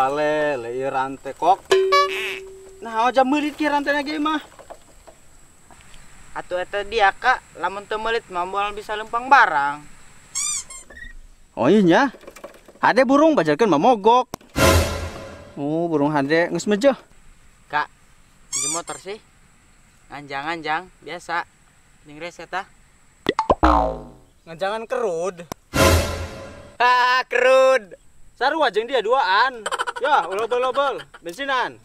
Palele ieu rantai kok. Nah, aja meulit ki rantai ge mah. Atuh eta dia kak, lamun teu meulit mah moal bisa lempang barang. Oh iya nya. Hade burung bajarkeun mah mogok. Oh, burung hade geus mejeuh. Kak, pinjem motor sih. Nganjang-nganjang biasa. Ning reset ah. Nganjangan kerud. Ah, kerud. Sarua jeung dia duaan. Ya, ulah lobel-lobel, bensinan.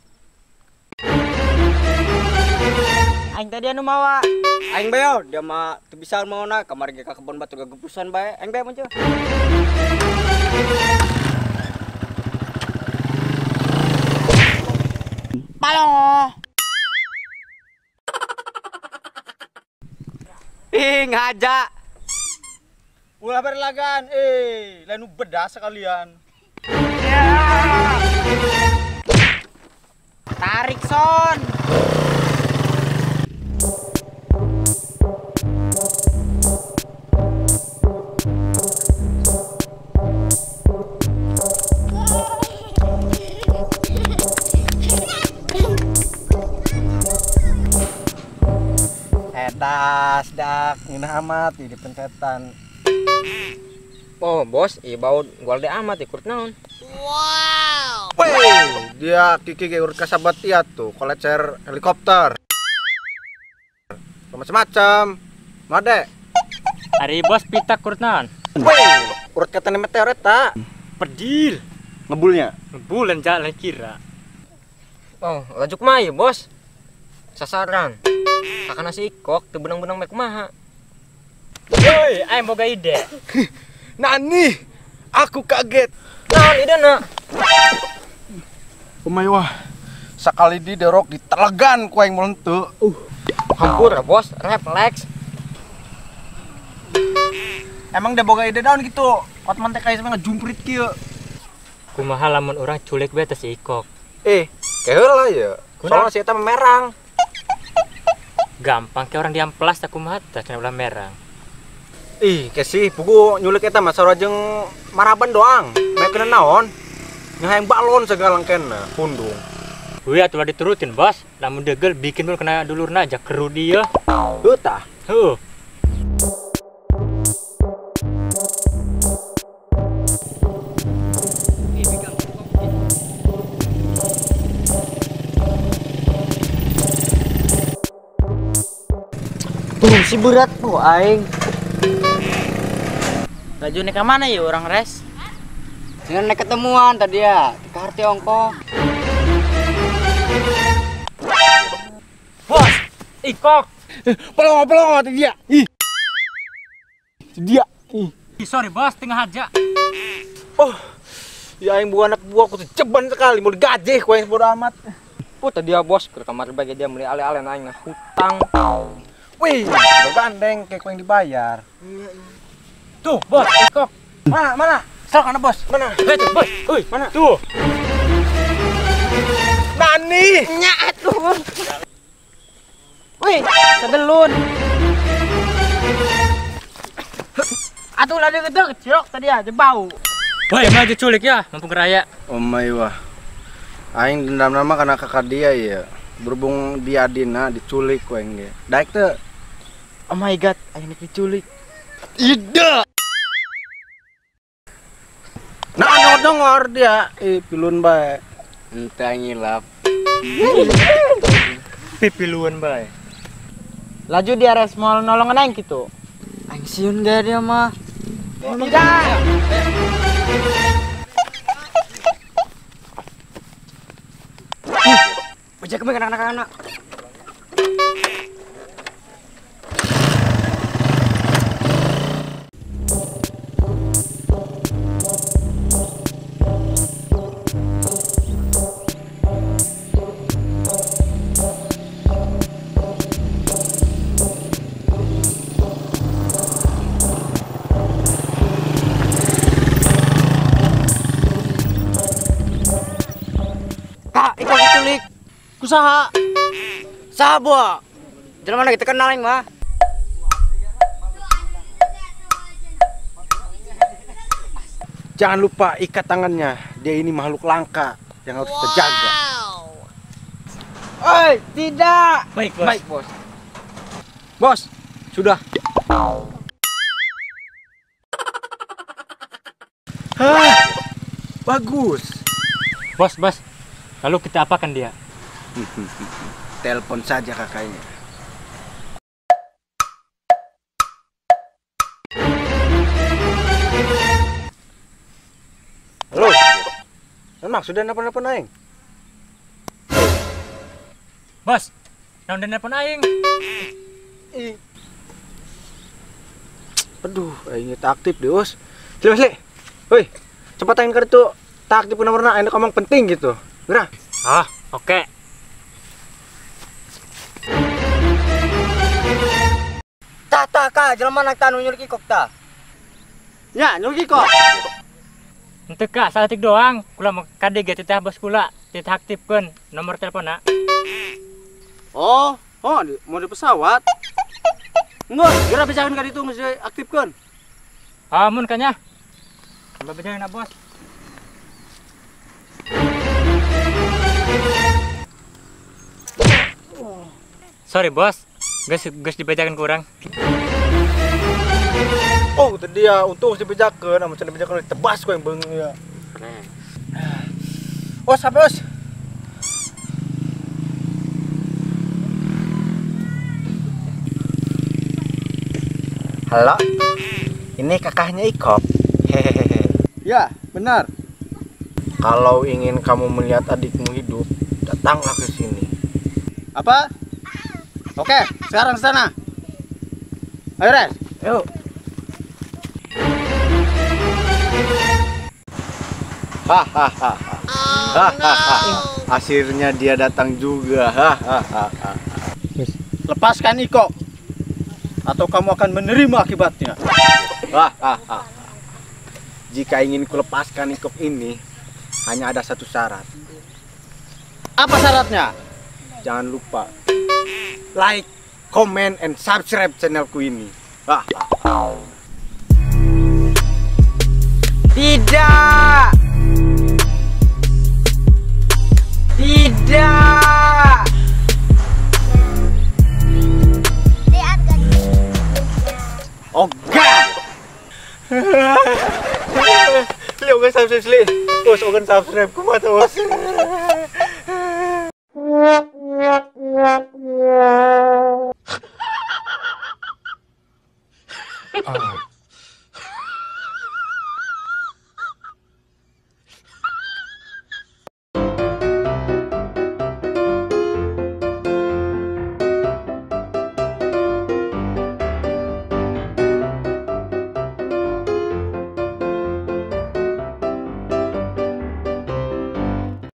Aing tadi anu mawa. Aing bae dia mah teu bisa maona kamari ge ka kebon batu gagepusan bae. Aing bae muncul. Palo. Ih, ngaja. Ulah berlagan, lain bedah sekalian. Tarik son. Edas dak ngeunah amat di pencetan. Oh bos, iya bau gua de amat ikut naon. Wow. Wih, dia Kiki ge urut ka sahabat dia tuh, kolecer helikopter. Macam-macam. Made. Ari bos pita kurut naon? Wih, urut ka tanah meteor eta. Pedil. Ngebulnya. Ngebulan jalan kira. Oh, lajuk mah ya bos. Sasaran. Kakana si Ikok teu benang-benang mek kumaha. Woi, aing boga ide. Nani, aku kaget. Naon idena? Pemaywah, sakali di derok di telegan ku aing moal henteu. Hampur bos, refleks. Emang dia boga ide naon gitu? Otman teh kayak ngejumprit kieu. Kumaha lamun urang culik bae teh si Ikok. Keheula ya. Soalna si eta merang. Gampang ke orang diamplas tak kumaha teh cenah ulah merang. Ih, kesih buku nyulik eta mah sarua jeung maraban doang. Mek kena naon? Ngahayang balon segala kena pundung. Wih, atuh diturutin, Bos. Lamun degel bikin dulu kena dulurna aja keru dia. Heuh tah. Heuh. Tuh si berat tuh aing. Laju naik ke mana ya orang res? Jangan naik ketemuan tadi ya, ke Harti ongko. Bos, Ikok. Pelongo-pelongo tadi dia. Ih. Dia. Ih. Sorry bos, tengah aja. Oh. Ya aing buah anak buah aku tuh ceban sekali, mau digaji ku aing bodo amat. Oh tadi ya bos, ke kamar bagi dia beli ale-ale aing nah hutang. Wih, gandeng kayak ku yang dibayar. Tuh, bos, Ikok. Mana, mana? Sok kana bos. Mana? Tuh, bos. Oi, mana? Tuh. Nani. Nya atuh. Wih, sebelun. Atuh lah deket cilok tadi aja bau. Woi, mau diculik ya, mumpung raya. Oh my wah. Aing dendam nama karena kakak dia ya. Berhubung dia adina diculik ku aing ge. Daek teu. Oh my god, aing diculik. Ide. Nah, dongor dia, pilun bae. Entah ngilap. Pipiluan bae. Laju dia res mau nolongan aing gitu. Aing sieun ge dia mah. Tidak. Bejak kami anak-anak. Kak, Ikok diculik. Kusaha? Saha buah? Jalan mana kita kenal aing mah. Jangan lupa ikat tangannya. Dia ini makhluk langka. yang harus kita jaga. Oi, tidak. Baik, Bos. Baik, Bos. Bos, sudah. Hah, bagus. Bos, bos. Lalu kita apakan dia? Telepon saja kakaknya. Halo. Memang sudah nelpon-nelpon aing. Bos, naon nelpon aing? Ih. Aduh, aing tak aktif deh, Bos. Sli, Sli. Woi, cepat aing kartu tak aktif nomorna, aing ngomong penting gitu. Gerah. Ah, oke. Tah tah ka, jelema nak tanu nyulik ikok tah. Ya, nyulik ikok. Henteu ka, saeutik doang. Kula mah kade ge titah bos kula, titah aktifkeun nomor teleponna. Oh, oh, mau di pesawat. Enggak, geura bejakeun ka ditu geus diaktifkeun. Ah, mun kanya. Tambah bejakeun bos. Sorry bos, geus dibejakeun kurang. Oh, itu dia. Untung geus dibejakeun, amun can dibejakeun ditebas ku yang beung ya. Oh, sampai bos. Halo, ini kakaknya Ikok. Hehehe. Ya, benar. Kalau ingin kamu melihat adikmu hidup, datanglah ke sini. Apa? Oke, sekarang ke sana. Ayo, Res. Yuk. Hahaha. Hahaha. Akhirnya dia datang juga. Hahaha. Lepaskan Iko, atau kamu akan menerima akibatnya. Hahaha. Jika ingin kulepaskan Ikok ini, hanya ada satu syarat. Apa syaratnya? Jangan lupa like, comment, and subscribe channelku ini. Hahaha. Tidak. Tidak. Oga. Li ogan subscribe li. Bos ogan subscribe kumaha tuh bos.